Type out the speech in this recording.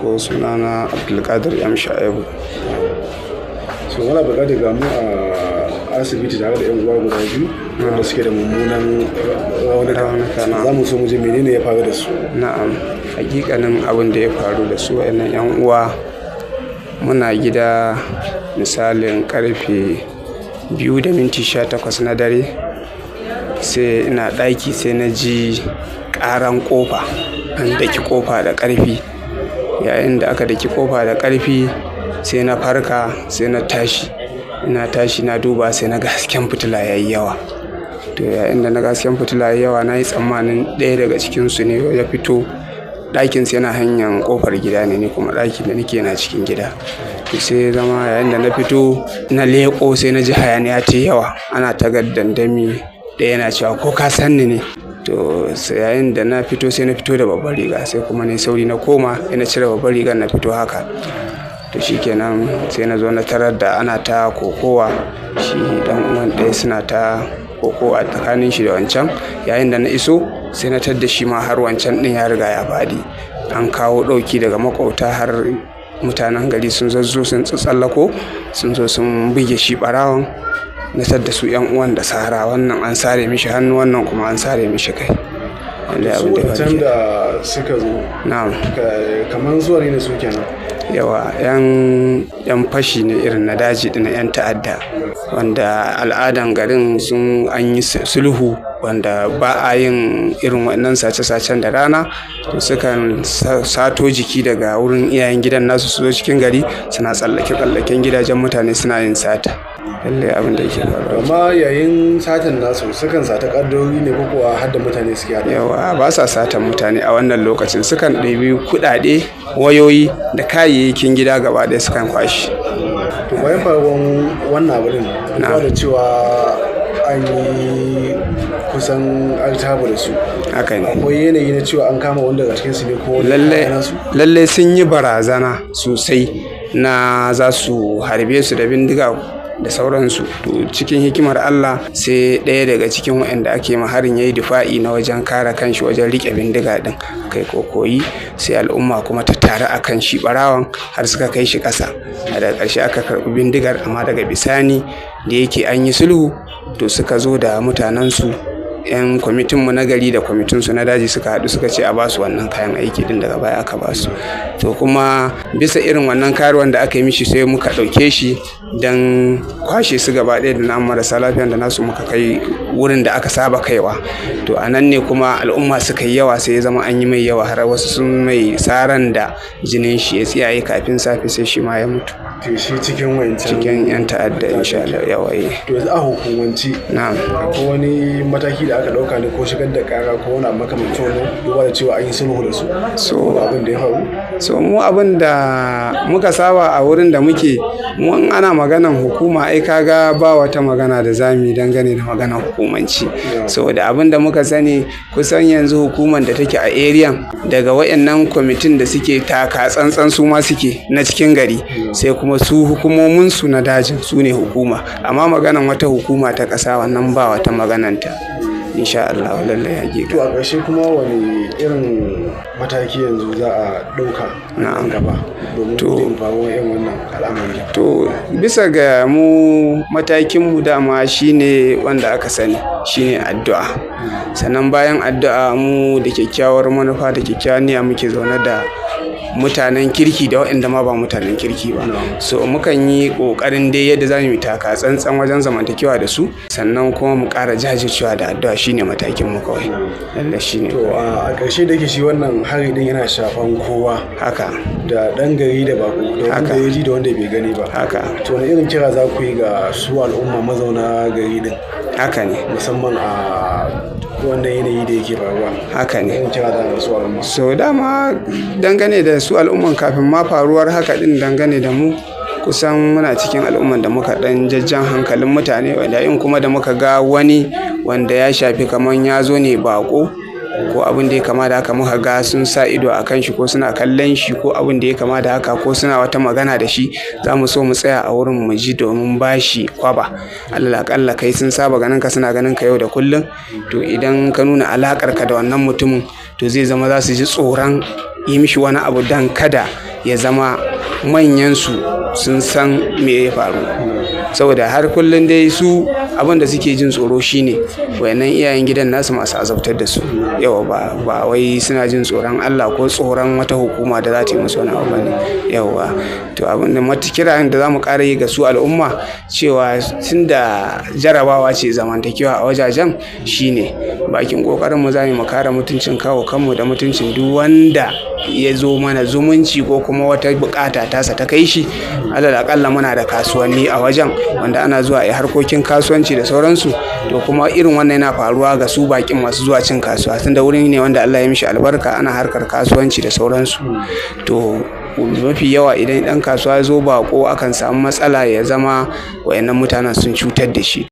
Farko sunana Abdulkadir M. Sha'ibu. So muna buƙatar ga mu a asibiti tare da 'yan uwa guda biyu wanda suke da mummunan raunuka. Raunuka, na'am. Za mu so mu ji menene ya faru da su. Na'am, hakikanin abin da ya faru da su waɗannan 'yan uwa, muna gida misalin karfe 2:18 na dare, sai ina ɗaki sai na ji ƙaran ƙofa, an daki ƙofa da ƙarfi. Yayin da aka daki ƙofa da ƙarfi sai na farka, sai na tashi. Ina tashi na duba sai na ga hasken fitila yayi yawa. To yayin da na ga hasken fitila yayi yawa, na yi tsammanin ɗaya daga cikinsu ne ya fito. Ɗakinsa yana hanyar ƙofar gida ne, ni kuma ɗakin da nake yana cikin gida. To sai ya zama yayin da na fito na leƙo sai na ji hayaniya tayi yawa. Ana ta gaddandami, ɗaya yana cewa ko ka san ni ne? To sai yayin da na fito sai na fito da babbar riga, sai kuma na yi sauri na koma sai na cire babbar rigar na fito haka. To shikenan sai na zo na tarar da ana ta kokowa, shi ɗan uwan ɗaya suna ta kokowa tsakanin shi da wancan. Yayin da na iso sai na tadda shi ma har wancan ɗin ya riga ya faɗi. An kawo ɗauki daga maƙwabta har mutanen gari sun zazzo sun tsallako, sun zo sun buge shi ɓarawon. Na tadda su 'yan uwan da sara, wannan an sare mishi hannu, wannan kuma an sare mishi kai. Lallai Su abin da ya faru wancan kenan. da suka zo, Na'am. kamar zuwa ne su kenan. Yawa 'yan fashi ne irin na daji ɗin 'yan ta'adda, wanda al'adan garin sun an yi sulhu wanda ba a yin irin wannan sace-sacen da rana. To sukan sato jiki daga wurin iyayen gidan nasu su zo cikin gari suna tsallake-tsallaken gidajen mutane suna yin sata. Lallai abin da yake faruwa. Amma yayin satan nasu sukan sata ƙaddarori ne ko kuwa har da mutane suke haɗa? Yawa ba sa satan mutane a wannan lokacin, sukan ɗebi kuɗaɗe, wayoyi da kayayyakin gida gaba ɗaya sukan kwashe. To bayan faruwan wannan abu ɗin, duba da cewa an yi kusan artabu da su. Haka ne. Akwai yanayi na cewa an kama wanda daga cikinsu ne ko wani Lallai, nasu? lallai sun yi barazana sosai na za su harbe su da bindiga da sauransu. To cikin hikimar Allah sai ɗaya daga cikin waɗanda ake ma harin yayi difa'i na wajen kare kanshi wajen riƙe bindiga ɗin kai kokoyi, sai al'umma kuma ta taru a kan shi ɓarawon har suka kai shi ƙasa. A daga ƙarshe aka karɓi bindigar, amma daga bisani da yake an yi sulhu, to suka zo da mutanensu, 'yan kwamitinmu na gari da kwamitinsu na daji suka haɗu suka ce a basu wannan kayan aiki ɗin, daga baya aka basu. To kuma bisa irin wannan karuwan da aka yi mishi sai muka ɗauke shi don kwashe su gaba ɗaya da namu marasa lafiyan da nasu muka kai wurin da aka saba kaiwa. To a nan ne kuma al'umma suka yi yawa, sai ya zama an yi mai yawa har wasu sun mai saran da jinin shi ya tsiyaye kafin safe sai shi ma ya mutu. To shi cikin wancan Cikin 'yan ta'adda insha Allah yawa eh. To yanzu a hukumance, Na'am. akwai wani mataki da aka ɗauka ne ko shigar da ƙara ko wani abu makamancin wannan, duba da cewa an yi sulhu da su? So Abin da ya faru? So mu abin da muka saba a wurin da muke, mu in ana maganan hukuma ai kaga ba wata magana da zamu yi dangane da maganan hukumanci. Saboda abin da muka sani kusan yanzu hukuman da take a area daga wayannan kwamitin da suke taka tsantsan su ma suke na cikin gari, sai kuma su hukumomin su na dajin su ne hukuma. Amma maganan wata hukuma ta ƙasa wannan ba wata magananta. Insha Allah lallai hakika. To a ƙarshe kuma wani irin mataki yanzu za a ɗauka a nan gaba domin gudun faruwar irin wannan al'amari? To bisa ga mu matakin mu dama shine wanda aka sani shine addu'a. Sannan bayan addu'a mu da kyakkyawar manufa da kyakkyawar niyya muke zaune da mutanen kirki da waɗanda ma ba mutanen kirki ba. So mukan yi ƙoƙarin dai yadda za mu yi taka tsantsan wajen zamantakewa da su, sannan kuma mu ƙara jajircewa da addu'a shine matakin mu kawai. Lallai shine. To a ƙarshe da yake shi wannan hari ɗin yana shafan kowa. Haka. Da ɗan gari da baƙo, da wanda ya ji da wanda bai gani ba. Haka. To wani irin kira za ku yi ga su al'umma mazauna gari ɗin? Haka ne. Musamman a wannan yanayi da yake faruwa. Haka ne. Irin kira za ga su al'umma. So dama dangane da su al'umman kafin ma faruwar haka ɗin dangane da mu, kusan muna cikin al'umman da muka ɗan jajjan hankalin mutane, wanda in kuma da muka ga wani wanda ya shafi kaman ya zo ne baƙo ko abin da ya kama da haka, muka ga sun sa ido a kan shi ko suna kallon shi ko abin da ya kama da haka ko suna wata magana da shi, za mu so mu tsaya a wurin mu ji domin ba shi kwaba. Alal aƙalla kai sun saba ganin ka suna ganin ka yau da kullum. To idan ka nuna alaƙarka da wannan mutumin, to zai zama za su ji tsoron yi mishi wani abu dan kada ya zama manyansu sun san me ya faru. Saboda har kullum dai su abin da suke jin tsoro shine wayannan iyayen gidan nasu masu azabtar da su. Yawa, ba wai suna jin tsoron Allah ko tsoron wata hukuma da za ta yi musu wani abu bane. Yawa, to abin da kiran da zamu ƙara yi ga su al'umma cewa tunda jarabawa ce zamantakewa a wajajen, shine bakin kokarin mu za mu kare mutuncin kawo kanmu da mutuncin duk wanda ya zo mana zumunci ko kuma wata bukata tasa ta kai shi. Alal akalla muna da kasuwanni a wajen wanda ana zuwa a harkokin kasuwanci da sauransu. To kuma irin wannan yana faruwa ga su bakin masu zuwa cin kasuwa, tunda wurin ne wanda Allah ya mishi albarka, ana harkar kasuwanci da sauransu. To mafi yawa idan ɗan kasuwa ya zo bako, akan samu matsala ya zama wayannan mutanen sun cutar da shi.